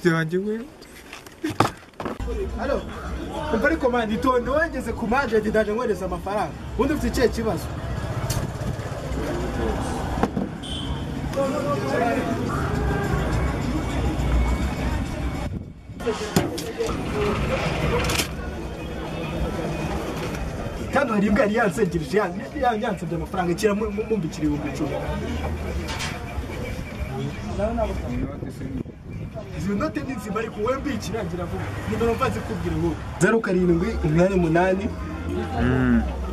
Byanjye we. Halo, umva ariko mani itonde wangeze ku majenti ndaje nkwereza amafaranga. Ubundi ufite ikihe kibazo? Kandi hari imbwa yari yansengereje yansabye amafaranga kira mumbikira 10,000. Izi note ni nzima ariko wowe mbikira ngira vuba. Nimero mva zikubwira wowe. 0 7 8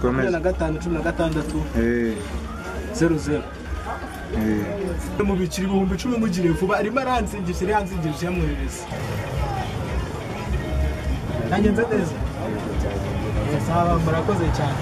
Komeza. 15 16 0 0. Mubikira 10,000 mugire vuba arimo aransengeje yansengeje yamwohereza. Nagenze neza. Sawa murakoze cyane.